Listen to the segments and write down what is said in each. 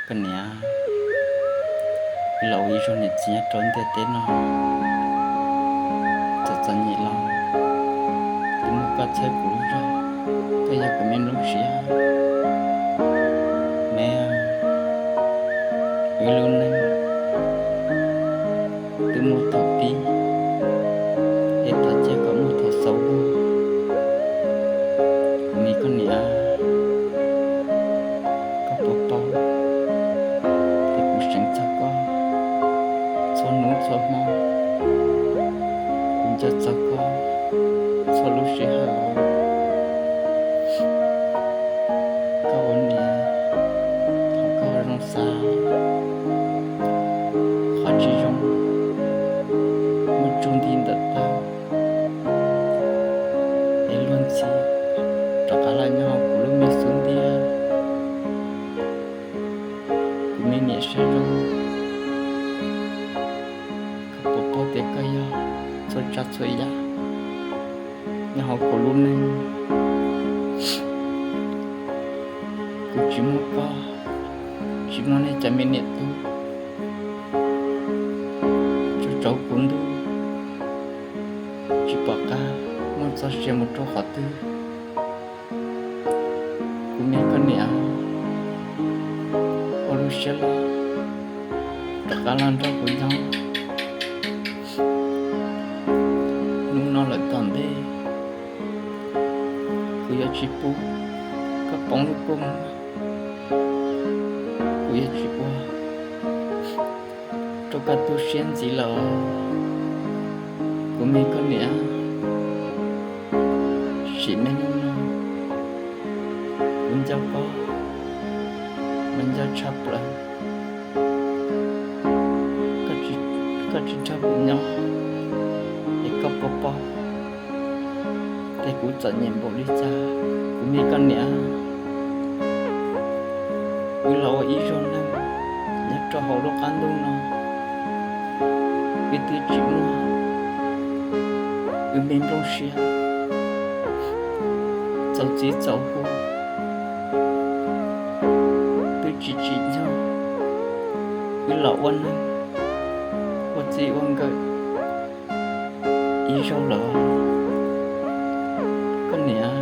Koj niam, kuv los ua ib zaug niam txiv nyob rau ntiaj teb no, txom txom nyem los twb muaj koj txhawb kuv lub zog, koj yog kuv me nplooj siab. Me, wb lub neej twb muaj thaum pib, es thov cia kom muaj thaum xaus. Kuv me koj niam, koj puas paub tias kuv seev txog koj txhua hnub txhua hmo, kuv nco txog koj txhua lub sij hawm. Koj ua niam, thov koj zoo xav, qhov tsis zoo muab tsuj nti ntawm taub, es luag ntxhi rov qab los nyob hauv kuv lub me xub ntiag. Kuv me niam siab zoo, koj puas paub tias koj yog txhua tsav txhua yam nyob hauv kuv lub neej. Kuv tsis muaj koj, tsis muaj nej cov me niam tub, tsuas tsauv kuv ntuj, tsis pom qab muab txoj sia mus rau qhov twg. Kuv me koj niam, ua lub siab loj rov qab los nrog kuv nyob. Hnub no lawm tom ntej, kuv yuav tsis pub koj poob lub kua muag, kuv yuav tsis ua rau koj tu siab ntxiv lawm. Kuv me koj niam, sim me hnub no kuv nco koj mas nco tshaj plaws. Koj tsis nrog kuv nyob, es koj puas paub tias kuv txom nyem npaum li cas? Kuv me koj niam, wb los ua ib zaug neeg nyob rau hauv lub qab ntuj no, wb twb tsis muaj wb me nplooj siab txaus txij txaus huv, twb tsis tsim nyog wb los ua neeg ua txij ua nkawm ib zaug lawm. Koj niam,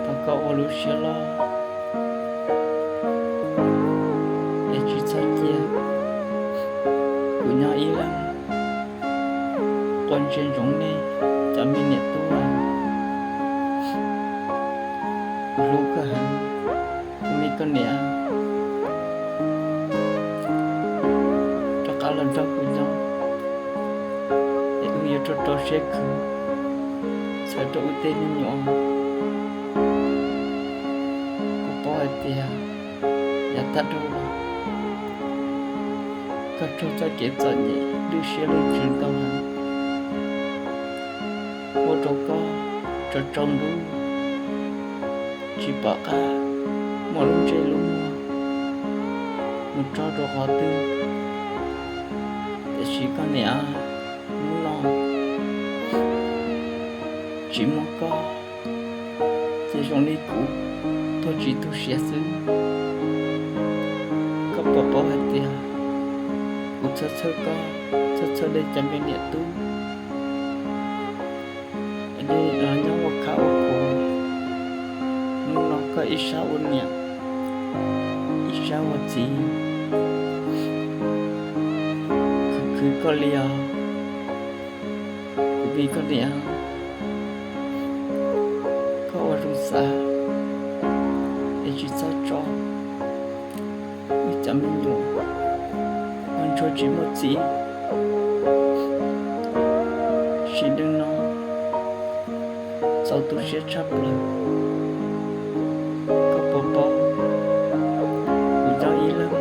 thov koj ua lub siab loj es tsis txhob cia kuv nyob ib leeg ua ntsia ntsoov nej cov me niam tub. Kuv hlub koj heev, kuv me koj niam, rov qab los nrog kuv nyob es wb yuav rau rau siab khwv txhawm rau wb tej me nyuam. Kuv paub hais tias yav tag dhau los koj raug txoj kev txom nyem lwj siab lwj ntsws ntau heev, ua rau koj tsaus tsaus ntuj tsis pom qab muaj lub ntsej lub muag mus tso rau qhov twg. Tiam sis koj niam, hnub no tsis muaj koj ces zoo li kuv tuag tsis tu siav xwb. Koj puas paub hais tias kuv txhawj txhawj koj, txhawj txhawj nej cov me niam tub, nej nyob ua khab ua khuav, hnub no koj ib sab ua niam, ib sab ua txiv, khwv khwv koj li os. Kuv me koj niam, koj ua zoo xav es tsis txhob tso wb cov me nyuam ua ntsuag tsis muaj txiv. Sim neej no txaus tu siab tshaj plaws, koj puas paub, kuv nyob ib leeg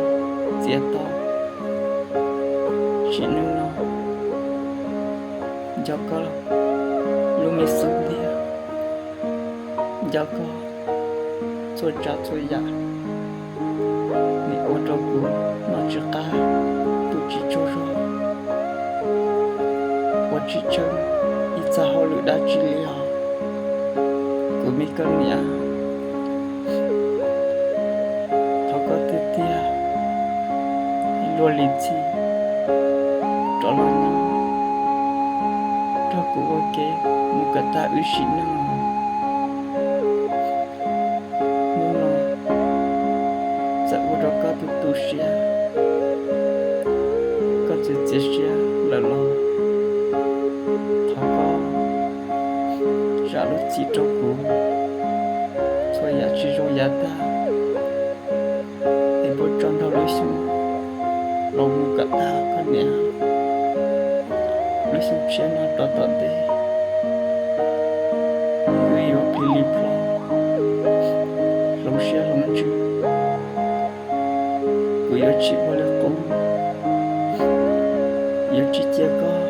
txias to. Sim neej no nco koj lub me xub ntiag, nco koj txhua tsav txhua yam, nws ua rau kuv noj tsis qab, tu tsis tsaug zog, ua tsis tsheej ib txoj hauj lwm dab tsi li os. Kuv me koj niam, Ua li txij rov los nyob nrog kuv ua ke mus kom tag wb sim neej. Hnub no txawm ua rau koj tu tu siab, koj txiav txiav siab lawm los thov koj zam lub txim rau kuv txhua yam tsis zoo yav tag, es puas tso nrog lub xyoo los mus kom tag koj niam. Lub xyoo tshiab no rov tom ntej, wb yuav plig li plho, hloov siab hloov ntsws. Kuv yuav tsis ua li qub, yuav tsis cia koj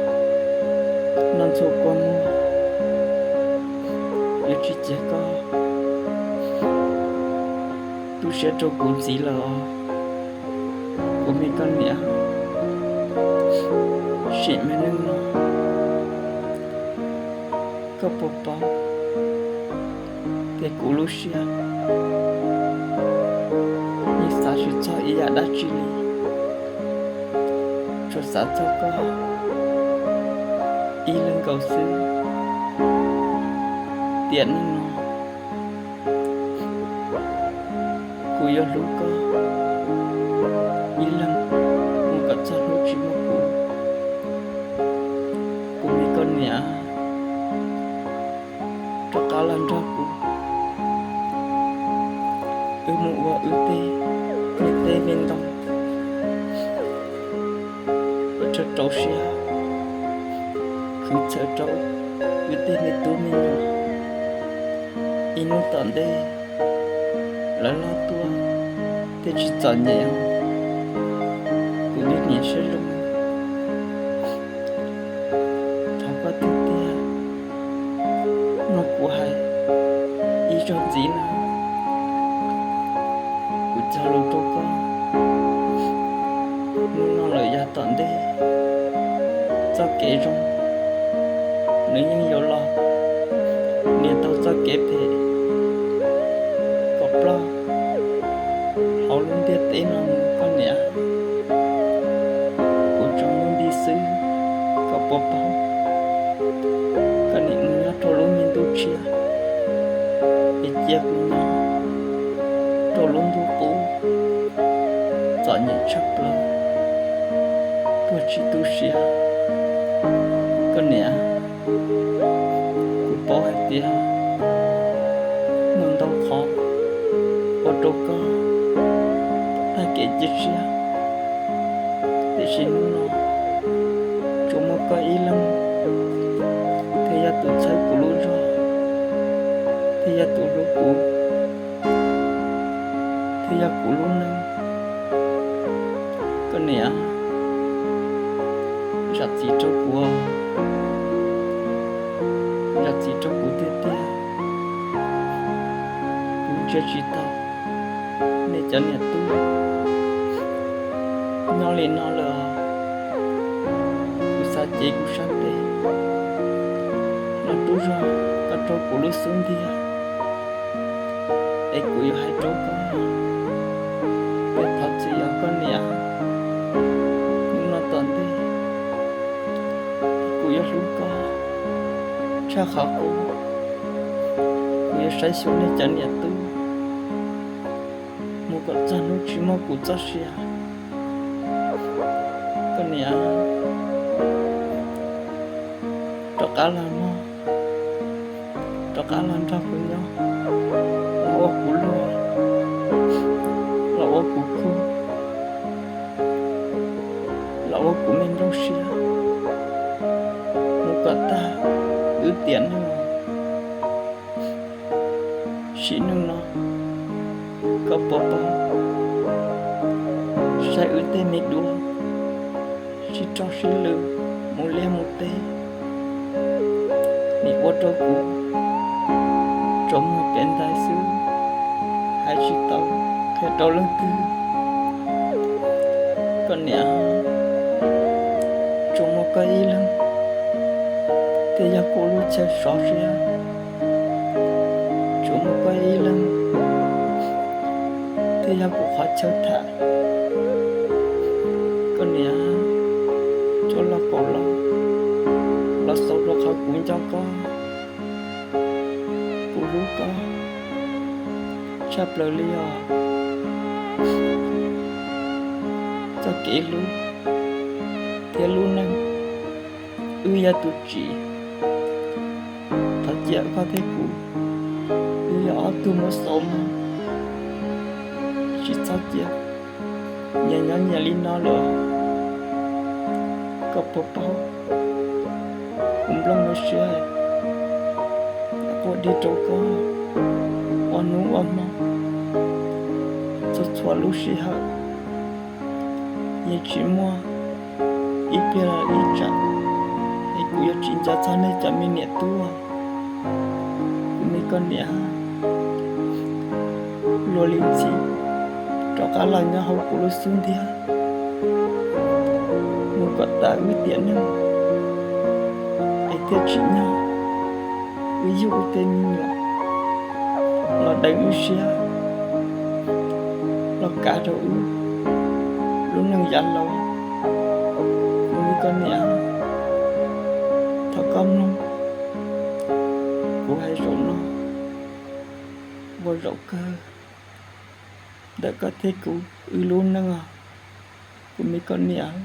noj ntxuag kua muag, yuav tsis cia koj tu siab rau kuv ntxiv lawm os, kuv me koj niam. Sim me neej no koj puas paub tias kuv lub siab yeej xav tsis txog ib yam dab tsi li, tsuas xav txog koj ib leeg nkaus xwb. Tiam neej no kuv yuav hlub koj ib leeg mus kom txog hnub tsis muaj kuv. Kuv me koj niam, rov qab los nrog kuv, wb mus ua wb tej me teb me ntoo, rau rau siab khwv txhawm rau wb tej me tub me nyuam. Ib hnub tom ntej lawv loj tuaj thiaj tsis txom nyem, kuv twb niam siab zoo. Thov koj tiag tiag, no kuv hais ib zaug ntxiv no, kuv cog lus rau koj, hnub no lawm yav tom ntej txoj kev zoo nws yeej yuav los nias tau txoj kev phem kom ploj hauv lub ntiaj teb no mus koj niam. Kuv tsaus ntuj nti xwb, koj puas paub? Koj niam mus nyob rau lub me ntuj tshiab, es cia kuv nyob rau lub ntuj qub txom nyem tshaj plaws, tuag tsis tu siab. Koj niam, kuv paub hais tias muaj ntau qhov ua rau koj tag kev cia siab, tiam sis hnub no tsuas muaj koj ib leeg thiaj yog tus txhawb kuv lub zog, thiaj yog tus hlub kuv, thiaj yog kuv lub neej. Koj niam, zam txim rau kuv, zam txim rau kuv tiag tiag. Kuv ntsia tsis tau nej cov niam tub nyob li no lawm. Kuv xav cev kuv sab tes los rub zog koj rau kuv lub xub ntiag, es kuv yuav hais rau koj tias thov txim os koj niam. Hnub no tom ntej kuv yuav hlub koj tshaj qhov qub, kuv yuav saib xyuas nej cov niam tub mus kom txog hnub tsis muaj kuv txoj sia. Koj niam, rov qab los mog, rov qab los nrog kuv nyob, los ua kuv luag, los ua kuv khub, los ua kuv me nplooj siab, mus kom tag wb tiam neej. Sim neej no koj puas paub, saib wb tej me duab sib rog sib lw mus liaj mus teb, nim ua rau kuv tsuas muag kev ntais xwb, hais tsis tau qhia rau leej twg. Koj niam, tsuas muaj koj ib leeg thiaj yog kuv lub chaw sov siab, tsuas muaj koj ib leeg thiaj yog kuv qhov chaw tham. Koj niam, cua los kaum los, los xaus rau qhov kuv nco koj, kuv hlub koj tshaj plaws li os. Txoj kev hlub thiab lub neej, wb yog tus tsim. Thov cia koj thiab kuv, wb yog ob tug muab xaus mus, tsis txhob cia. Nyias nyob nyias li no lawm, koj puas paub kuv nplooj lub siab quaj dig rau koj ua hnub ua hmo, txhua txhua lub sij hawm. Yeej tsis muaj ib pliag los ib tsam es kuv yuav tsis nco txog nej cov me niam tub, kuv me koj niam. Luag li ntxhi rov qab los nyob hauv kuv lub xub ntiag, mus kom tas wb tiam neej es thiaj tsim nyog wb yug wb tej me nyuam los deev wb siab, los kav rau wb lub neej yav laus. Kuv me koj niam, thov koj mloog kuv hais zaum no ua zaum kawg ntawm koj thiab kuv wb lub neej os, kuv me koj niam.